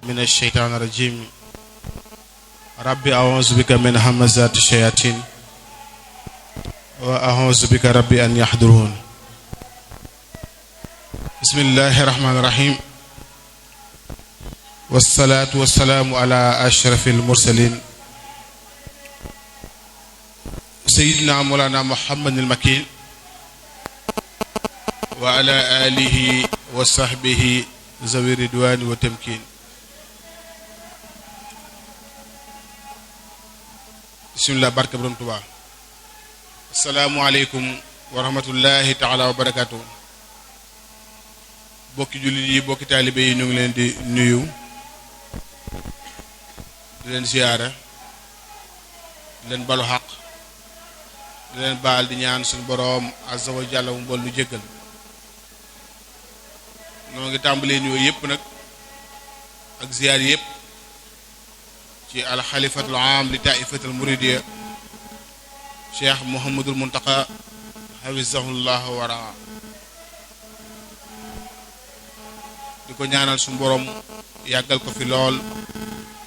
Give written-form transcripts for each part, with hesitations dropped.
من الشيطان الرجيم ربي أعوذ بك من همزات الشياطين وأعوذ بك ربي أن يحضرون بسم الله الرحمن الرحيم والصلاة والسلام على أشرف المرسلين سيدنا مولانا محمد المكين وعلى آله وصحبه ذوي الرضوان والتمكين بسم الله بارك برم توبا السلام عليكم ورحمة الله تعالى وبركاته bokki jullit yi bokki taalibe yi ñu ngi leen di nuyu di leen ziyaara di leen balu xaq di leen baal di ñaan suñu boroom azza wa jalla mu bool nu jéggal noo ngi tàmbalee nuyoo yépp nag ak ziyaar yépp ci alxalifatul aam li taifatul muridiya cheikh Mouhamadul Muntaqa hafizahullah waraa di ko ñaanal suñu borom yàggal ko fi lool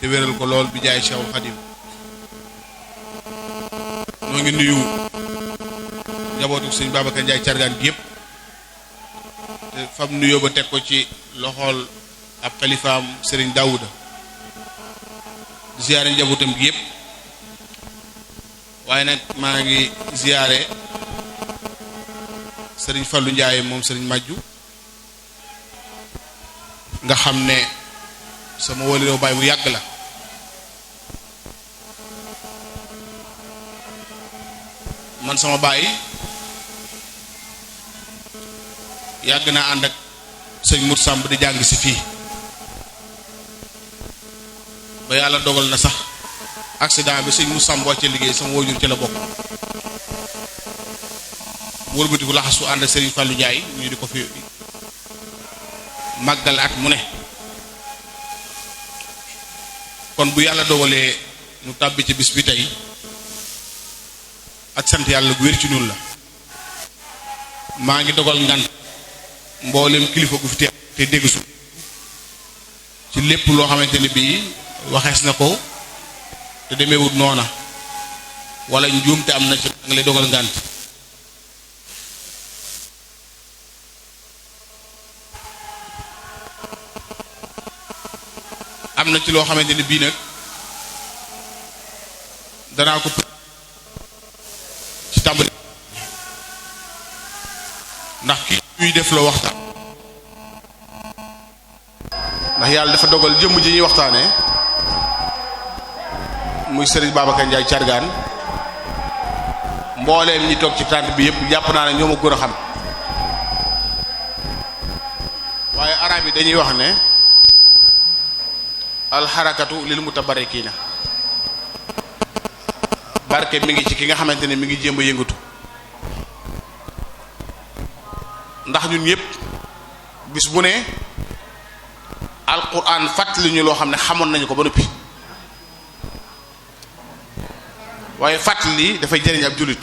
te wéral ko lool bi jaay Cheikh Khadim noo ngi nuyu njabootu sëñ Babacar Ndiaye Thiargane gi yëpp te fam nuyoo ba teg ko ci loxool ab xalifaam Serigne Daouda ziyaare njabootam gi yëpp waaye nag maa ngi ziyaare Serigne Fallou Ndiaye moom Serigne Majju nga xam ne sama wóoliroo baay bu yàgg la man sama baay yàgg naa ànd ak sëñ Mour Samb di jàng si fii ba yàlla dogal na sax accident bi sëñ Mour Samb wàcce liggéey sama waajur ci la bokk wëlbatiku laxasu ànd ak Serigne Fallou Ndiaye ñu di ko fi màggal at mu ne kon bu yàlla dogalee nu tàbbi ci bis bi tey ak sant yàlla gu wér ci ñun la maa ngi dogal ngant mboolem kilifa gu fi teew te dégg su ci lépp loo xamante ni bii waxees na ko te demeewut noona wala njuum te am na ci nga lay dogal ngant am na ci loo xamante ni bii nag danaa ko ci tàmbali ndax ki ñuy def loo waxtaan ndax yàlla dafa dogal jëmm ji ñuy waxtaane muy Serigne Babacar Ndiaye Thiargane mbooleem ñi toog ci tànt bi yëpp jàpp naa ne ñoo ma gën a xam waaye arab yi dañuy wax ne alxarakatu lil mutabarikiina barke mi ngi ci ki nga xamante ne mi ngi jéem a yëngatu ndax ñun ñëpp bis bu ne alquran fàttali ñu loo xam ne xamoon nañu ko ba noppi waaye fàttali dafay jëriñ ab jullit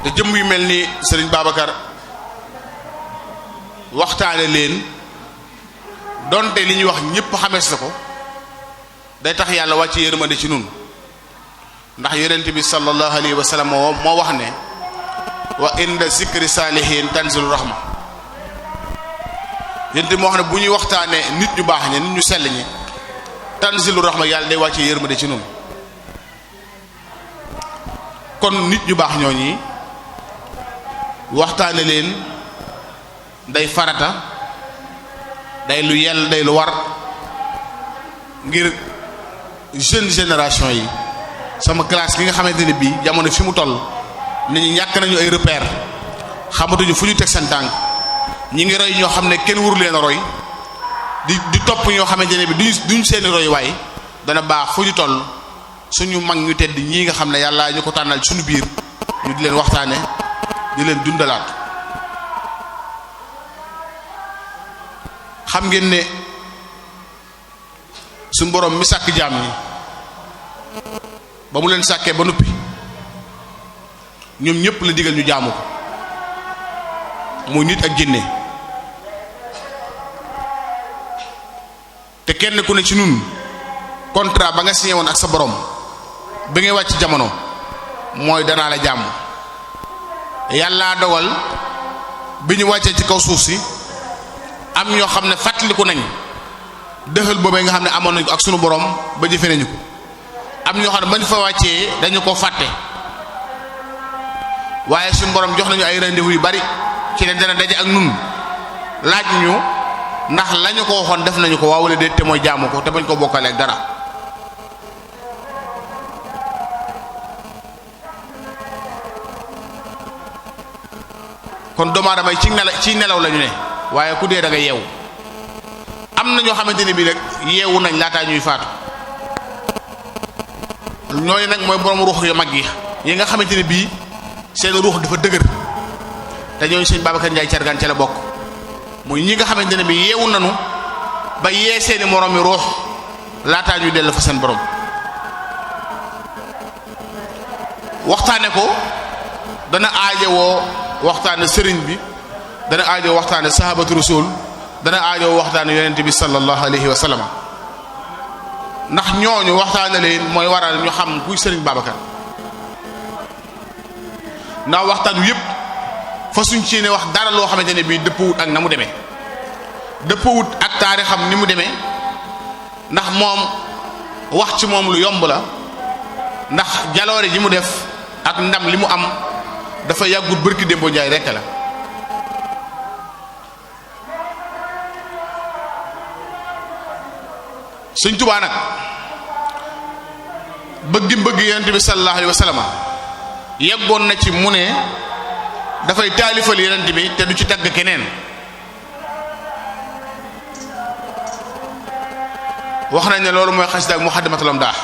te jëmm yu mel ni Serigne Babacar waxtaane leen donte li ñuy wax ñëpp xamees na ko day tax yàlla wàcc yërmande ci nun ndax yonent bi sallallahu alayhi wa sallam moo wax ne wa inda zikri saalihin tanzilu rahma yonent moo wax ne bu ñuy waxtaanee nit ñu baax ñi nit ñu sell ñi tanzilu rahma yàlla day wàcc yërmande ci nun kon nit ñu baax ñooñi waxtaane leen day farata day lu yell day lu war ngir jeune génération yi sama classe gi nga xamante ne bii jamono fi mu toll nit ñi ñàkk nañu ay repère xamatuñu fu ñu teg seen tànk ñi ngi roy ñoo xam ne kenn waru leen a roy di topp ñoo xamante ne bi duñ seeni roy waay dana baax fu ñu toll suñu mag ñu tedd ñii nga xam ne yàlla ñu ko tànnal suñu biir ñu di leen waxtaane di leen dundalaat xam ngeen ne suñu boroom mi sàkk jaam ñi ba mu leen sàkkee ba noppi ñoom ñëpp la digal ñu jaamu ko muy nit ak jinne te kenn ku ne ci nun contrat ba nga signé woon ak sa borom bi ngay wàcc jamono mooy danaa la jàmm. yàlla dogal bi ñu wàccee ci kaw suuf si am ñoo xam ne fàttaliku nañ dëxal boobee nga xam ne amoon nañ ko ak sunu borom ba jëfe nañu ko. am ñoo xam ne bañ fa wàccee dañu ko fàtte waaye suñu borom jox nañu ay rendez-vous yu bari ci ne dana daje ak nun laaj ñu ndax lañu ko waxoon def nañu ko waaw wala déet te mooy jaamu ko te bañ ko bokkale ak dara. kon doomu aadama yi ci nelaw lañu ne waaye ku dee da nga yeewu. am na ñoo xamante ne bii rek yeewu nañ laataa ñuy faatu ñooñu nag mooy borom ruux yu mag yi nga xamante ne bii seen ruux dafa dëgër te ñooñu sëñ Babacar Ndiaye Thiargane ca la bokk. muy ñi nga xamante ne bii yeewu nañu ba yee seeni moroom yi ruux laataa ñuy dellu fa seen borom. waxtaane ko dana aajowoo waxtaane sëriñ bi dana aajowoo waxtaane sahabatu rasul dana aajowoo waxtaane yonent bi sallallahu alayhi wa sallam ndax ñooñu waxtaane leen mooy waral ñu xam kuy sëriñ Babacar. ndax waxtaan wi yëpp fa suñ ci ne wax dara loo xamante ne bii dëppwut ak na mu demee dëppwut ak taarixam ni mu demee ndax moom wax ci moom lu yomb la ndax jaloore ji mu def ak ndam li mu am dafa yàggut bërki démbo njaay rekk la. Sëñ Tuubaa nag bëgg yonent bi sallallahu alayhi wa sallam yeggoon na ci mu ne dafay taalifal yonent bi te du ci tagg keneen. wax nañ ne loolu mooy xasida ak Muxaddamatul Amdaax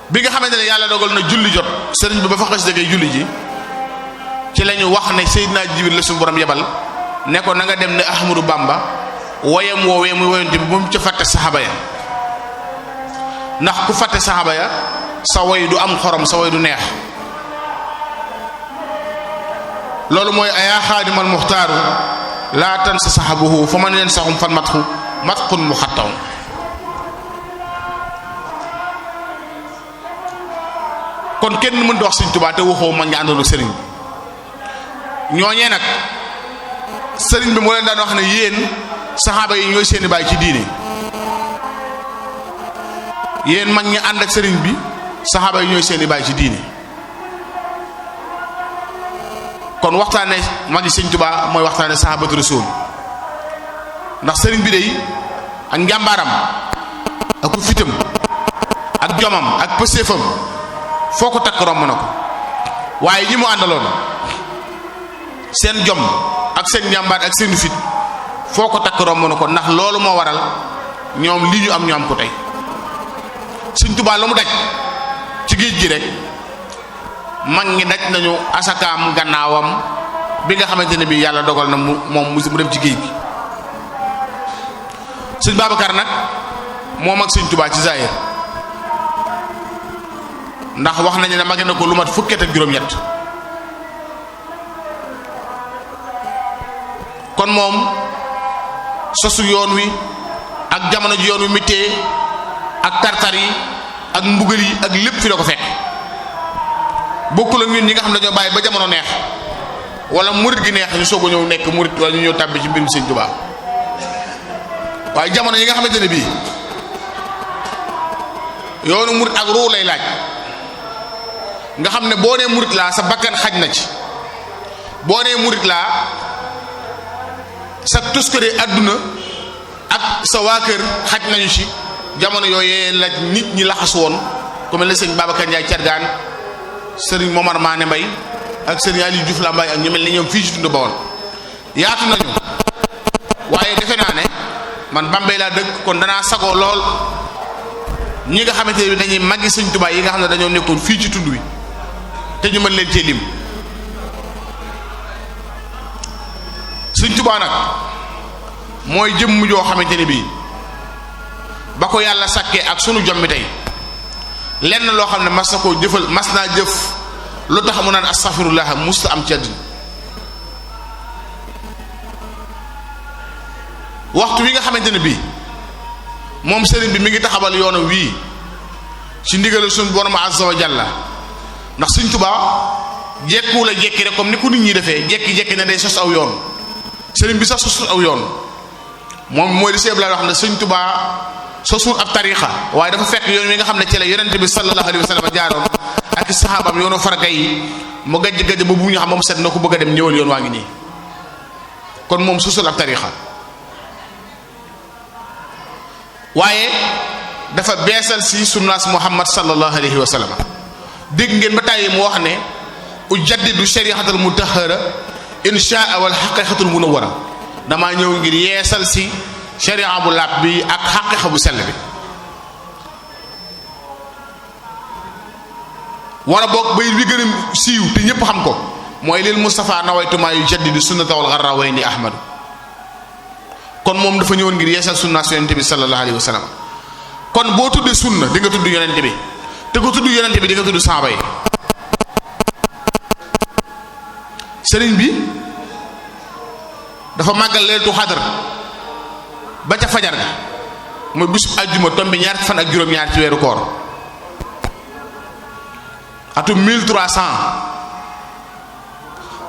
bi nga xamante ne yàlla dogal na julli jot sëriñ bi ba fa xasida gay julli ji ci la ñu wax ne Seydina Jibril la suñu borom yebal ne ko na nga dem ne Ahmadu Bamba woyam woowee muy woyante bi moom ca fàtte saxaaba ya ndax ku fàtte saxaaba ya sa woy du am xorom sa woy du neex. loolu mooy ayaa xaadimal muxtaaru laa tan sa saxabuhu fa man leen saxum fan matxu matxun mu xattaw. kon kenn mënut a wax Sëriñ Tuubaa te waxoo man nga àndoon ak sëriñ bi ñooñee nag sëriñ bi moo leen daan wax ne yéen saxaaba yi ñooy seeni baay ci diine yéen mag ñi ànd ak sëriñ bi saxaaba yi ñooy seeni baay ci diine. kon waxtaane magi Sëriñ Tuubaa mooy waxtaane saxaabatu rasul ndax sëriñ bi day ak njàmbaaram ak ku fitam ak jomam ak pëseefam foo ko takk romb na ko waaye ñi mu àndaloon seen jom ak seen njàmbaar ak seen fit foo ko takk romb na ko ndax loolu moo waral ñoom li ñu am ko tey. Sëriñ Tuubaa la mu daj ci géej gi rek mag ñi daj nañu asakaam gannaawam bi nga xamante ne bii yàlla dogal na mu dem ci géej gi. Sëriñ Babacar nag moom ak Sëriñ Tuubaa ci zahir ndax wax nañu ne mage na ko lu mat fukki at ak juróom-ñett kon moom sosu yoon wi ak jamono ji yoon wi mittee ak tartar yi ak mbugal yi ak lépp fi la ko fekk bokkul ak ñun ñi nga xam ne dañoo bàyyi ba jamono neex wala murit gi neex ñu soog a ñëw nekk murit wala ñu ñëw tàbbi ci mbirum Sëriñ Tuubaa waaye jamono yi nga xamante ne bii yoonu murit ak ruu lay laaj nga xam ne boo nee murit laa sa bakkan xaj na ci boo nee murit laa sa tuskare àdduna ak sa waa kër xaj nañu ci jamono yooyee la nit ñi laxas woon ku mel ne sëñ Babacar Ndiaye Thiargane sëriñ Momar Mané Mbaye ak sëriñ Aliou Diouf Lambaye ak ñu mel ni ñoom fii ci tund Bawol yaatu nañu waaye defe naa ne man Bambey laa dëkk kon danaa sagoo lool ñi nga xamante ne dañuy màggi Sëriñ Tuubaa yi nga xam ne dañoo nekkoon fii ci tund wi te ñu mën leen cee lim. Sëriñ Tuubaa nag mooy jëmm joo xamante ne bii ba ko yàlla sàkkee ak sunu jommi tey lenn loo xam ne mas na koo jëfal mas naa jëf lu tax mu naan astaghfirullah musta am ci àddina waxtu wi nga xamante ne bii moom sëriñ bi mi ngi taxawal yoonam wii ci ndigal suñu borom azza wa jalla ndax Sëriñ Tuubaa jekku la jekki rek comme ni ko nit ñi defee jekki-jekki ne day sos aw yoon sëriñ bi sax sosul aw yoon moom mooy li seeb laa wax ne Sëriñ Tuubaa sosul ab tarixa waaye dafa fekk yoon wi nga xam ne ci la yonent bi sallallahu alayhi wa sallam jaaroon ak saxaabam yoonu farga yi mu gajj ba bu ñu xam moom set na ko bëgg a dem ñëwal yoon waa ngi nii kon moom sosul ab tarixa waaye dafa beesal si sunnaas Muhammad sallallahu alayhi wa sallam dégg ngeen ba tàyyi mu wax ne ujaddidu shari'atal mutahhara inshaa wal haqiqatul munawwara damaa ñëw ngir yeesal si sharia bu làpp bi ak xaqiqa bu sell bi war a bokk bay bi gën a siiw te ñépp xam ko mooy lil Mustafa nawaytuma yu jaddidu sunnata wal gharrawayni ahmadu kon moom dafa ñëwoon ngir yeesal sunna yonente bi sallallahu alayhi wa sallam kon boo tuddee sunna di nga tudd yonente bi te ko tudd yonente bi di nga tudd saaba yi sëriñ bi dafa màggal leeltu xadar ba ca fajar ga mooy bisub àjjuma tombi ñaar fan ak juróom-ñaar ci weeru koor atum 1300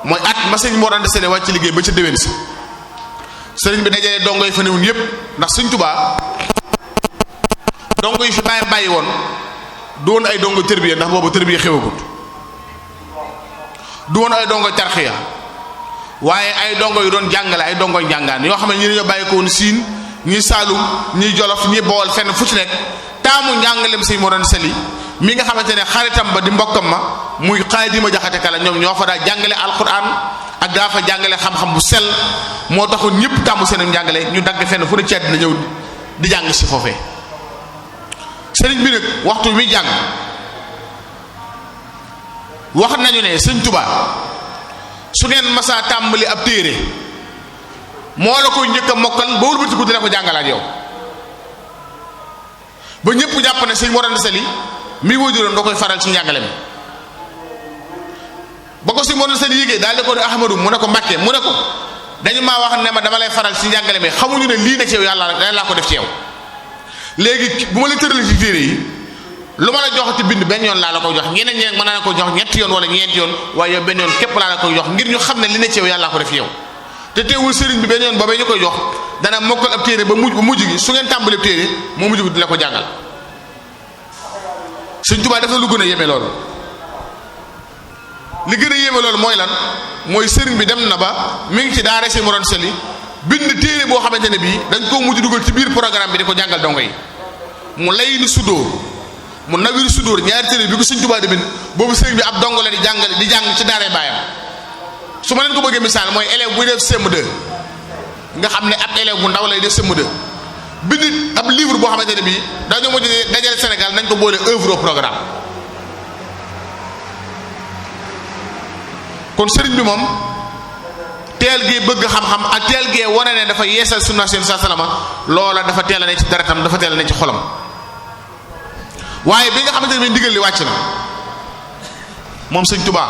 mooy at ma sëñ Mor Anta Sali wàcc ci liggéey ba ca déwén si sëriñ bi dajale dongo yi fa newun yépp ndax Sëriñ Tuubaa dongo yi fi bàyyi woon doon ay dongo tërbiya ndax boobu tërbiya xewagut du woon ay dongo tarxiya waaye ay dongo yu doon jàngale ay dongo njàngaan yoo xam ne ñi dañoo bàyyi ko woon Siin ñi Saalum ñi Jolof ñi Bawol fenn fu ci nekk taamu njàngalem Sëriñ Mor Anta Sali mi nga xamante ne xaritam ba di mbokkam ma muy Xaadima Jaxate Kala ñoom ñoo fa daa jàngale alquran ak daa fa jàngale xam-xam bu sell moo taxoon ñëpp tàmmu seen njàngale ñu dagg fenn fu ne ci àddina ñëw di jàng si foofee sëriñ bi nag waxtu wi jàng wax nañu ne Sëriñ Tuubaa su ngeen masaa tàmbali ab téere moo la koy njëkk a mokkal ba wëlbatiku dina ko jàngalaat yow ba ñëpp jàpp ne Sëriñ Mor Anta Sali mi wajuroon nga koy faral ci njàngale mi ba ko Sëriñ Mor Anta Sali yéegee daal di ko ne Ahmadu mu ne ko Mbàkke mu ne ko dañu maa wax ne ma dama lay faral ci njàngale mi xamuñu ne lii na ci yow yàlla rek laa ko def ci yow léegi bu ma la tëralee ci téere yi lu ma la jox ci bind benn yoon laa la koy jox ñeneen ñi mën naa la ko jox ñetti yoon wala ñeenti yoon waaye yow benn yoon képp laa la koy jox ngir ñu xam ne li ne ci yow yàlla ko def yow te teewul sëriñ bi benn yoon boobee ñu koy jox dana mokkal ab téere ba mujj gi su ngeen tàmbalee ab téere moo mujj gi di la ko jàngal Sëriñ Tuubaa def na lu gën a yéeme loolu li gën a yéeme loolu mooy lan mooy sëriñ bi dem na ba mi ngi ci daara Sëriñ Mor Anta Sali bind téere boo xamante ne bii dañ koo mujj dugal ci biir programme bi di ko jàngal dongo yi mu lay ni sudóor mu nawir sudóor ñaari téere bi ko Sëriñ Tuubaa di bind boobu sëriñ bi ab dongo la di jàng ci daaray baayam su ma leen ko bëggee misaal mooy élève buy def CM2 nga xam ne ab élève bu ndaw lay def CM2 bind ab livre boo xamante ne bii dañoo mujj dajale Sénégal nañ ko boole œuvre au programme kon sëriñ bi moom teel gee bëgg xam-xam ak teel gee wane ne dafa yeesal sunna seen sa salama loola dafa teel a ne ci deretam dafa teel a ne ci xolam waaye bi nga xamante ne bii ndigal li wàcc na moom Sëriñ Tuubaa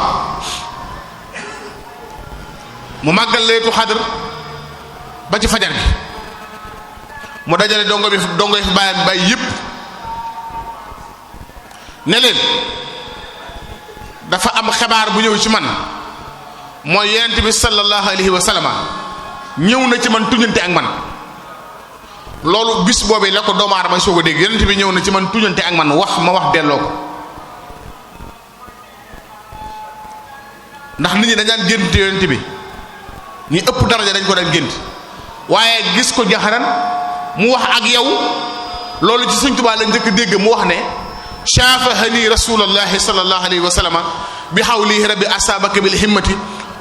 mu màggal leetu xadar ba ci fajar gi mu dajale dongo yi fi bàyyi yépp ne leen dafa am xibaar bu ñëw ci man mooy yonent bi sallallahu alayhi wa sallam ñëw na ci man tuñante ak man loolu bis boobee la ko doomu aadama soog a dégg yonent bi ñëw na ci man tuñante ak man wax ma wax delloo ko ndax nit ñi dañ daan gént yonent bi ñi ëpp daraja dañ ko daan gént waaye gis ko jaxaran mu wax ak yow loolu ci Sëriñ Tuubaa la njëkk dégg mu wax ne shaafahani rasulullahi sallallahu alayhi wa sallam bi hawlihi rabbi asabaka bil himmati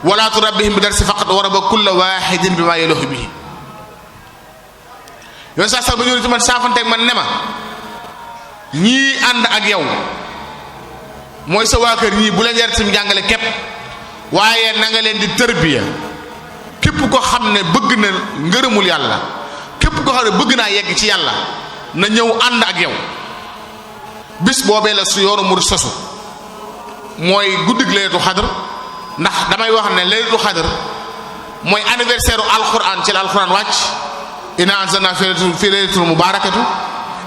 wala turabbihim bi darsi faqat wa rabba kulla wahidin bi ma yaluhu bihi yoon saa sax ba ñëw ci man saafanteeg man ne ma ñii ànd ak yow mooy sa waa kër ñii bu leen yar sim jàngale képp waaye na nga leen di tërbiya képp ko xam ne bëgg na ngërëmul yàlla képp ko xam ne bëgg naa yegg ci yàlla na ñëw ànd ak yow bis boobee la su yoonu murid sosu mooy guddig laylatul xadr ndax damay wax ne laylatul xadr mooy anniversaire u alquran ci la alquran wàcc inna anzalna fi laylatul mubarakatu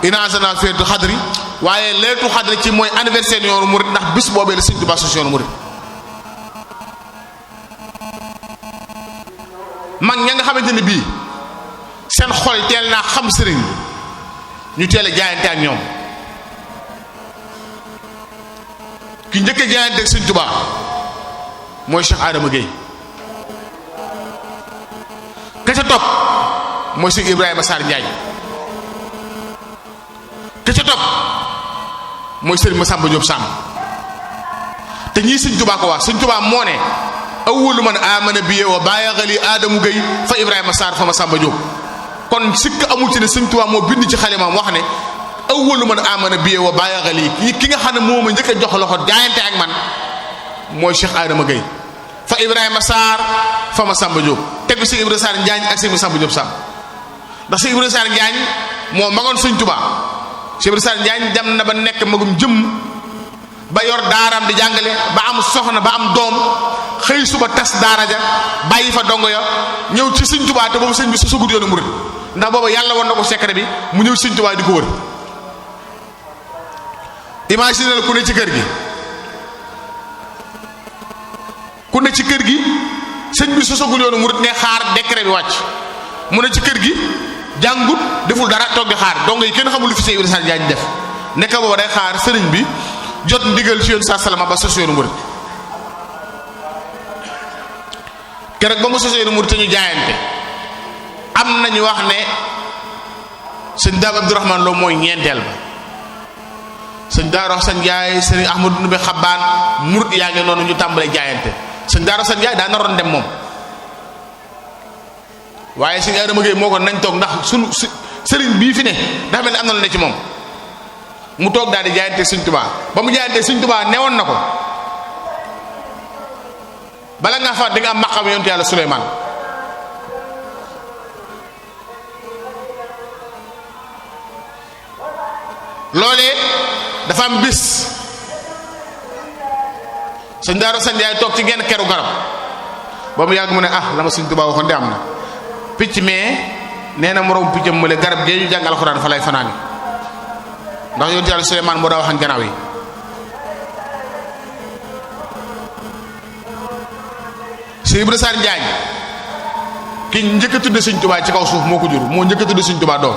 inna anzalna fi laylatul xadri waaye laylatul xadri ci mooy anniversaire yoonu murid ndax bis boobee la Sëriñ Tuubaa sos yoonu murid mag ña nga xamante ne bii seen xol teel naa xam sëriñ ñu teel a jaayante ak ñoom ki njëkk a jaayante ak Sëriñ Tuubaa mooy Cheikh Adama Gueye ka ca topp mooy Sëriñ Ibrahima Sarr Njaañ ka ca topp mooy Sëriñ Massamba Diop Samb te ñii Sëriñ Tuubaa ko wax Sëriñ Tuubaa moo ne awwalu man amana bi wa baayaxali Adama Gueye fa Ibrahima Sarr fa Massamba Diop kon sikk amul ci ne Sëriñ Tuubaa moo bind ci xalimaam wax ne awwalu man amana bi wa baayaxali ki nga xam ne moo ma njëkk a jox loxo jaayante ak man mooy Cheikh Adama Gueye fa Ibrahima Sarr fa Massamba Diop teg bi Sëriñ Ibrahima Sarr Njaañ ak Sëriñ Massamba Diop Samb ndax Sëriñ Ibrahima Sarr Njaañ moo magoon Sëriñ Tuubaa Sëriñ Ibrahima Sarr Njaañ dem na ba nekk magum jëm ba yor daaraam di jàngale ba am soxna ba am doom xëy suba tas daara ja bàyyi fa dongo ya ñëw ci Sëriñ Tuubaa te boobu sëñ bi su sugut yoonu murid ndax boobu yàlla woon na ko secret bi mu ñëw Sëriñ Tuubaa di ko wër imagine ku ne ci kër gi ku ne ci kër gi sëñ bi sosagul yoonu murid ne xaar décret bi wàcc mu ne ci kër gi jàngut deful dara toog di xaar dongo yi kenn xamul lu fi Sëriñ Ibrahima Sarr Njaañ def nekk booba day xaar sëriñ bi jot ndigal ci yoon sa salama ba sos yoonu murid keroog ba mu sos yoonu murid te ñu jaayante am nañu wax ne sëñ Daam Abdourahmane Lo mooy ñeenteel ba sëñ Daaro Xasan Njaay sëriñ Ahmadu Ndumbe Xabbaan murid yaa ngi noonu ñu tàmbalee jaayante sëñ Daaro Xasan Njaay daa naroon dem moom waaye sëñ Adama Gueye moo ko nañ toog ndax sunu sëriñ bii fi ne dafa mel ni am na lu ne ci moom mu toog daal di jaayante Sëriñ Tuubaa ba mu jaayante Sëriñ Tuubaa newoon na ko bala nga fa di nga am maqam yonent Yàlla Suleymaan loolee dafa am bis sëñ Daaro Xasan Njaay toog ci genn keru garab ba mu yàgg mu ne ah la ma Sëriñ Tuubaa waxoon de am na picc mais nee na moroom piccam mu le garab gee ñu jàng alxuraan fa lay fanaani ndax yonent Yàlla Suleymaan moo daa wax ak gannaaw yi Sëriñ Ibrahima Sarr Njaañ ki njëkk a tudde Sëriñ Tuubaa ci kaw suuf moo ko jur moo njëkk a tudde Sëriñ Tuubaa doom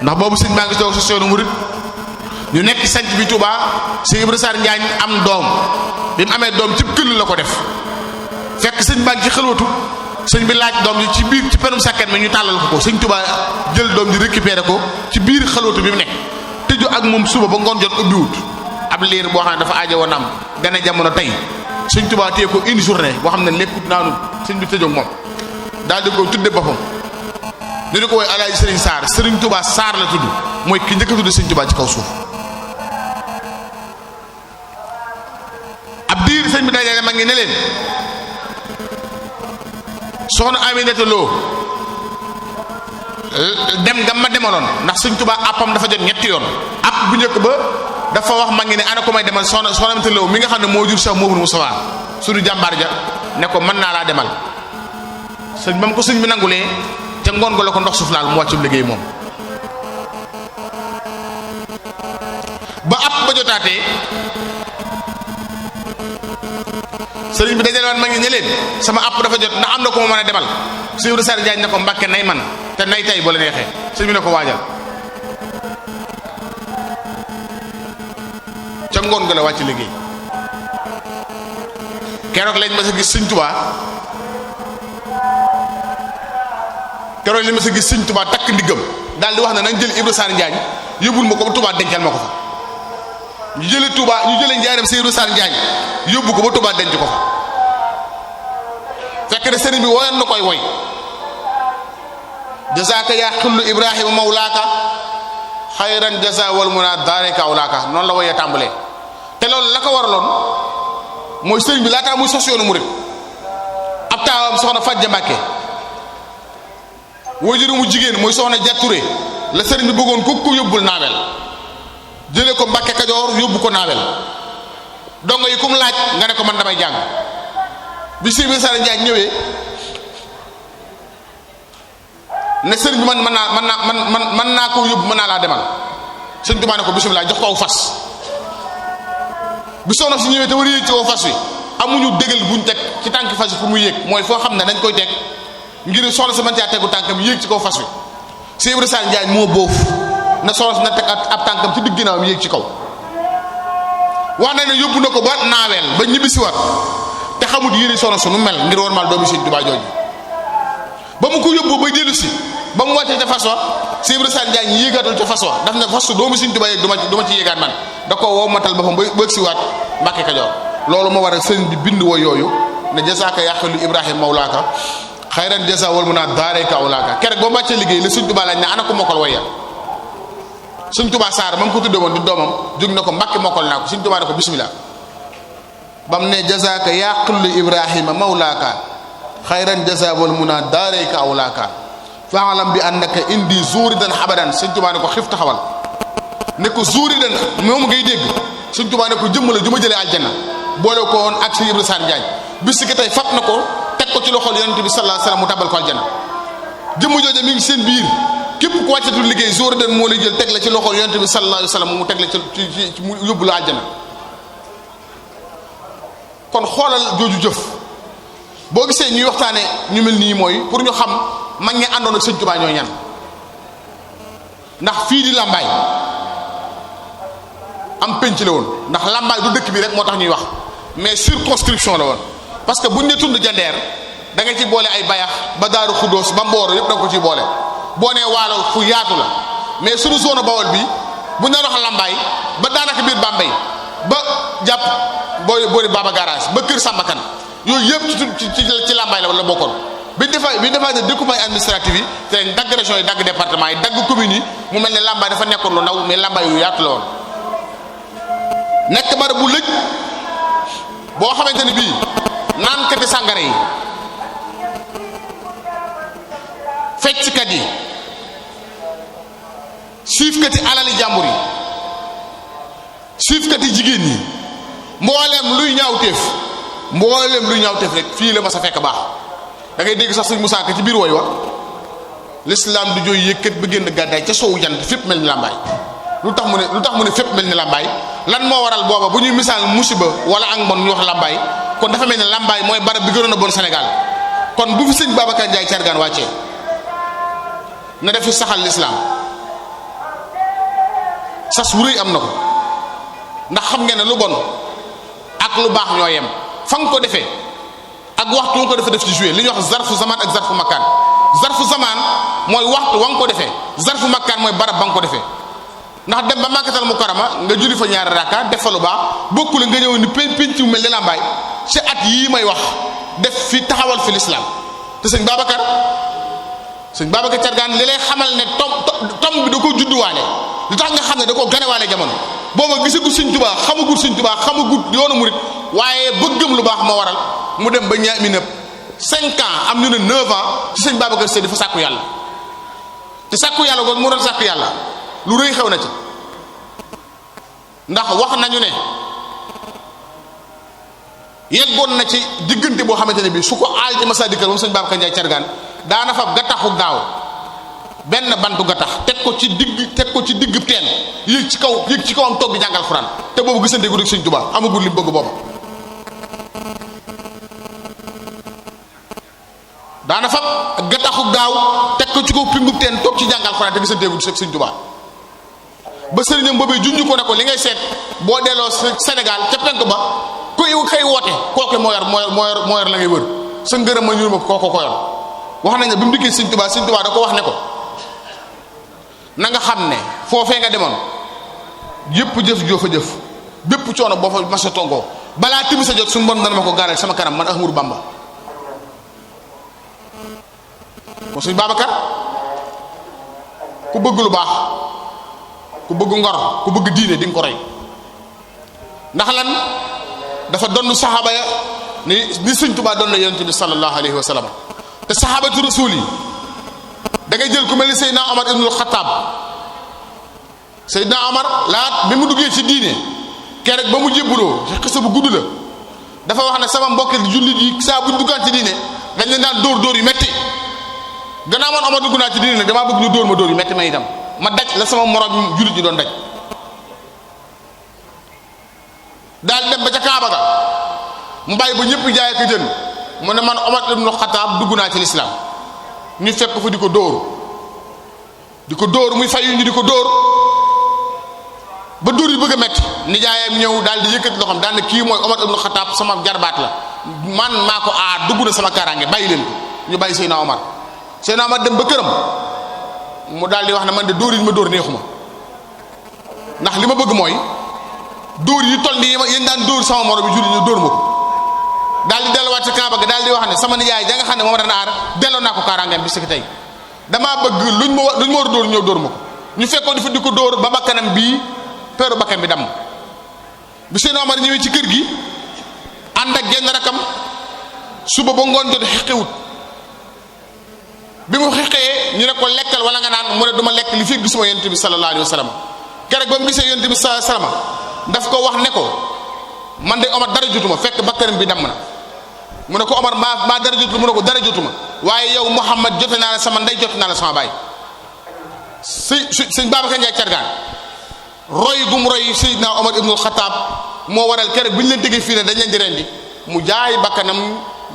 ndax boobu sëñ baa ngi toog sa yoonu murid ñu nekk sanc bi Tuubaa Sëriñ Ibrahima Sarr Njaañ am doom bi mu amee doom ci këll la ko def fekk sëñ baa ngi ci xelwatu sëñ bi laaj doom yi ci biir ci penum sàkket mi ñu tàllal ko Sëriñ Tuubaa jël doom ji récupéré ko ci biir xelwatu bi mu nekk tëju ak moom suba ba ngoon jot ubbiwut ab liir boo xam ne dafa aajo woon am gane jamono tey Sëriñ Tuubaa téye ko une journée boo xam ne lekkut naanu sëñ bi tëjoog moom daal di ko tudde boppam ñu di ko woy Alaaji Sëriñ Sarr Sëriñ Tuubaa Sarr la tudd mooy ki njëkk a tudd Sëriñ Tuubaa ci kaw suuf ab diir sëñ bi dajale mag ngi ne leen soxna Aminata Lo dem nga ma demaloon ndax Sëriñ Tuubaa appam dafa jot ñetti yoon app bu njëkk ba dafa wax mag ngi ne ana ko may demal soxna Aminata Lo mi nga xam ne moo jur sax Mouhamadou Moustapha suñu jàmbaar ja ne ko mën naa laa demal sëñ ba mu ko sëñ bi nangulee ca ngoon go la ko ndox suuf laal mu wàccub liggéey moom ba app ba jotaatee sëriñ bi dajale woon mag ngi ne leen sama app dafa jot ndax am na ko ma mën a demal Sëriñ Ibrahima Sarr Njaañ ne ko Mbàkke nay man te nay tay boo la neexee sëriñ bi ne ko waajal ca ngoon ga la wàcc liggéey keroog lañ ma sa gis Sëriñ Tuubaa keroog lañ ma sa gis Sëriñ Tuubaa takk ndiggam daal di wax ne nañ jël Ibrahima Sarr Njaañ yóbbul ma ko ba Tuubaa dencal ma ko fa ñu jëlee Tuubaa ñu jëlee njaareem Sëriñ Ibrahima Sarr Njaañ yóbbu ko ba Tuubaa denc ko fa fekk ne sëriñ bi woyoon na koy woy jazaaka yaa xullu Ibrahima mawlaaka xayran jaza wal muna daareka awlaaka noonu la woyee tàmbalee te loolu la ko waraloon mooy sëriñ bi laataa muy sos yoonu murid ab taawam soxna Fajja Mbàkke wajuru mu jigéen mooy soxna Jature la sëriñ bi bëggoon ko yóbbul naawel jëlee ko Mbàkke Kajoor yóbbu ko naawel dongo yi kum laaj nga ne ko man damay jàng bi Sëriñ Sarr Njaañ ñëwee ne sëriñ bi man naa koo yóbbu mën naa laa demal sëñ Tuubaa ne ko bismillah, jox ko aw fas. bi soxna si ñëwee te war a yéeg ci aw fas wi amuñu dëgal buñ teg ci tànk fas wi fu muy yéeg, mooy foo xam ne dañ koy teg ngir soxna si mën caa tegu tànkam yéeg ci kaw fas wi. Cheikh Ibra Sarr Njaañ moo boof na soxna si na teg ab tànkam ci digg ginnaawam yéeg ci kaw. wax na ne yóbbu na ko ba naaweel ba ñibbisiwaat te xamut yéene soxna su nu mel ngir war mal doomi Sëñ Tuubaa jooju. ba mu ko yóbbu ba dellu si ba mu wàccee ca fas wa Cheikh Ibra Sarr Njaañ yéegaatul ca fas wa daf ne fas doomu Sëñ Tuubaa yéeg du ma ci yéegaat man, da ko woo matal boppam ba bëgg siwaat Mbàkke Kajoor. loolu moo war a sëriñ bi bind woo yooyu ne jasaaka yàqalu Ibrahima mawlaaka xayran jasa wal mu naa daareeka awlaaka. keroog ba mu wàccee liggéey la Sëñ Tuubaa lañ ne ana ko mokkal wayya. Sëñ Tuubaa Saar ma mu ko tudde woon di doomam jóg na ko Mbàkke mokkal naa ko. Sëñ Tuubaa ne ko bismillah. bam ne jasaaka yàqalu Ibrahima mawlaaka xayran jasa wal mu naa daareeka awlaaka faalam bi annaka indi zuuridan abadan. Sëñ Tuubaa ne ko xif taxawal ne ko zuuridan moom ngay dégg. Sëñ Tuubaa ne ko jëmm la ju ma jëlee aljanna boole ko woon ak Sëñ Ibra Sarr Njaañ bis ki tey fab na ko teg ko ci loxol Yonent bi sallallahu alayhi wasallam mu tabal ko aljanna. jëmm jooje mi ngi seen biir képp ku wàccatul liggéey zuuridan moo lay jël teg la ci loxol Yonent bi sallallahu alayhi wasallam mu teg la ci mu yóbbu la aljanna. kon xoolal jooju jëf boo gisee ñuy waxtaane ñu mel nii mooy pour ñu xam mag ñi àndoon ak Sëñ Tuubaa ñooy ñan. ndax fii di Lambaay am penc la woon, ndax Lambaay du dëkk bi rek moo tax ñuy wax, mais circonscription la woon. parce que buñ ne tund jandeer da nga ci boole ay bayax ba Daaru Xuddoos ba Mbooro yëpp da nga ko ciy boole. boo nee Waalo fu yaatu la, mais suñu zone Bawol bi buñ doon wax Lambaay ba daanaka biir Bambey ba jàpp boori Baba Garage ba Kër Sambakan yooyu yëpp ci Lambaay la bokkoon. bi defa ne découpage administratif yi te dagg région yi dagg département yi dagg communes yi mu mel ne Lambaay dafa nekkoon lu ndaw, mais Lambaay yu yaatu la woon. nekk bara bu lëj boo xamante ni bii naankati sàngara yi, fecckat yi, siifkati alali jàmbur yi, siifkati jigéen ñi, mbooleem luy ñaawteef rek fii la ma sa fekk baax. da ngay dégg sax Sëñ Musaa Ka ci biir woy wa l'islam du jooy yëkkat ba génn gàddaay ca soowu jant fépp mel ni Lambaay. lu tax mu ne fépp mel ni Lambaay lan moo waral booba bu ñuy misaal musiba wala ak mbon ñu wax Lambaay kon dafa mel ni Lambaay mooy barab bi gënoon a bon Sénégal. kon bu fi sëñ Babacar Ndiaye Thiergane wàccee na def fi saxal l'islam sas wu rëy am na ko, ndax xam ngeen ne lu bon ak lu baax ñoo yem fa nga ko defee ak waxtu wa nga ko defee def ci joué li ñuy wax zarfu zaman ak zarfu makkaan. zarfu zaman mooy waxtu wa nga ko defee, zarfu makkaan mooy barab ba nga ko defee. ndax dem ba Makkatal Mukarrama nga julli fa ñaari rakka def fa lu baax bokkul nga ñëw ni penc mu mel ni Lambaay ci at yii may wax def fi taxawal fi l'islam. te sëñ Babacar Thiergane li lay xamal ne tom bi da ko judduwaale lu tax nga xam ne da koo ganewaale jamono booba gisagul Sëñ Tuubaa xamagul Sëñ Tuubaa xamagul yoonu murit, waaye bëggam lu baax moo waral mu dem ba ñaami nëpp 5 ans am ñu ne 9 ans ci sëñ Babacar Sy dafa sàkku yàlla. te sàkku yàlla googu mu doon sàkku yàlla lu rëy xew na ci, ndax wax nañu ne yeggoon na ci diggante boo xamante ne bii su ko aal ci masa dikkal moom sëñ Babacar Ndiaye Thiergane daana fa gattaxu gaaw benn bantu gattax teg ko ci digg teen yéeg ci kaw am toog di jàngal Alxuraan te boobu gisante gu rek Sëñ Tuubaa amagul li bëgg booba. daana fa gattaxu gaaw teg ko ci kaw pingub teen toog ci jàngal Alxuraan te gisante gu rek Sëñ Tuubaa ba sëriñam boobee junj ko ne ko li ngay seet boo delloo Sénégal ca penk ba kuy xëy woote kooku moo yor la ngay wër sa ngërëm ma ñuul ma kooko ko yor. wax nañ ne bi mu dikkee Sëñ Tuubaa da ko wax ne ko na nga xam ne foofee nga demoon yépp jëf joo fa jëf bépp coono boo fa mas a tongoo balaa timis sa jot suñu bon dana ma ko gaaral sama kanam man Ahmadou Bamba. kon Sëñ Babacar ku bëgg lu baax ku bëgg ngor ku bëgg diine di nga ko roy ndax lan dafa donn saxaaba ya ni Sëñ Tuubaa doon na Yonent bi sallallahu alayhi wa sallam. te saxaabatu rasuul yi da ngay jël ku mel ni Seydina Omar ibnul Xattaab. Seydina Omar laat bi mu duggee ci diine keroog ba mu jébbuloo ci xisa bu gudd la dafa wax ne sama mbokki jullit yi saa bu duggaan ci diine dañ leen daan dóor yu metti gannaaw man Omar dugg naa ci diine nag damaa bëgg ñu dóor ma dóor yu metti ma itam ma daj la sama morom jullit ñi doon daj daal dem ba ca Kaaba ga mu bàyyi ba ñëpp jaay ko jën mu ne man Omar ibn Khattab dugg naa ci lislaam ñu fekk fa di ko dóor muy fayu ñu di ko dóor ba dóor yi bëgg a metti nijaayam ñëw daal di yëkkati loxoom daal ne kii mooy Omar ibn Khattab sama jarbaat la man maa ko aar dugg na sama kaaraange bàyyi leen ko ñu bàyyi Seydina Omar dem ba këram mu daal di wax ne man de dóor yi ma dóor neexuma ndax li ma bëgg mooy dóor yi toll nii yéen daan dóor sama moro bi julli ñu dóor ma ko daal di delluwaat ci Kaaba ga daal di wax ne sama nijaay ja nga xam ne moom dana aar delloo naa ko kaaraangeem bis ki tey damaa bëgg luñ ma war a dóor ñëw dóor ma ko ñu fekkoon di fa di ko dóor ba bakkanam bii peeru bakkan bi damm bi Seydina Omar ñëwee ci kër gi ànd ak genn rakam suba ba ngoon jot xeqiwut bi mu xeqee ñu ne ko lekkal wala nga naan mu ne duma lekk li fi gisuma yonent bi sallallahu alayhi wa sallam keroog ba mu gisee yonent bi sallallahu alayhi wa sallam daf ko wax ne ko man de Omar dara jotuma fekk bakkanam bi damm na mu ne ko Omar maa dara jotul mu ne ko dara jotuma waaye yow Muhammad jote naa la sama ndey jote naa la sama baay sëñ Babacar Ndiaye Cargaan roy gum roy Seydina Omar ibnul Xataab moo waral keroog bu ñu leen déggee fii ne dañ leen di rendi mu jaay bakkanam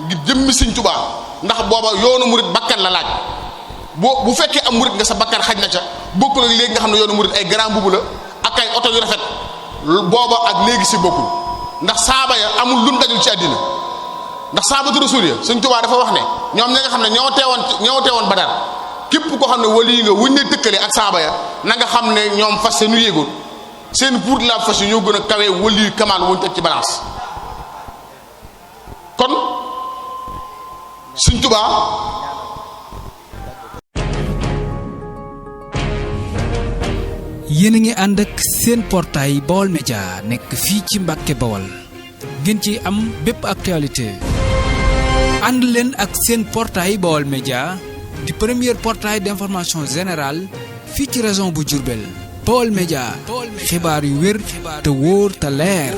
ngir jëmmi Sëñ Tuubaa ndax booba yoonu murit bakkan la laaj bu fekkee am murit nga sa bakkan xaj na ca bokkul ak léegi nga xam ne yoonu murit ay grand mbubu la ak ay oto yu rafet booba ak léegi si bokkul ndax saaba ya amul lu mu dajul ci àddina ndax saabatu rasul ya Sëñ Tuubaa dafa wax ne ñoom ñi nga xam ne ñoo teewoon Badar képp koo xam ne wali nga wuñ ne tëkkale ak saaba ya na nga xam ne ñoom fas seenu yéegoon seen pour la fas yi ñoo gën a kawee wali kamal wuñ teg ci balance kon Sëñ Tuubaa yéen a ngi ànd ak seen portail Baol Média nekk fii ci Mbàkke Bawol ngeen ci am bépp actualité ànd leen ak seen portail Baol Média di premier portail d'information générale fii ci région bu Diourbel Baol Média xibaar yu wér te wóor te leer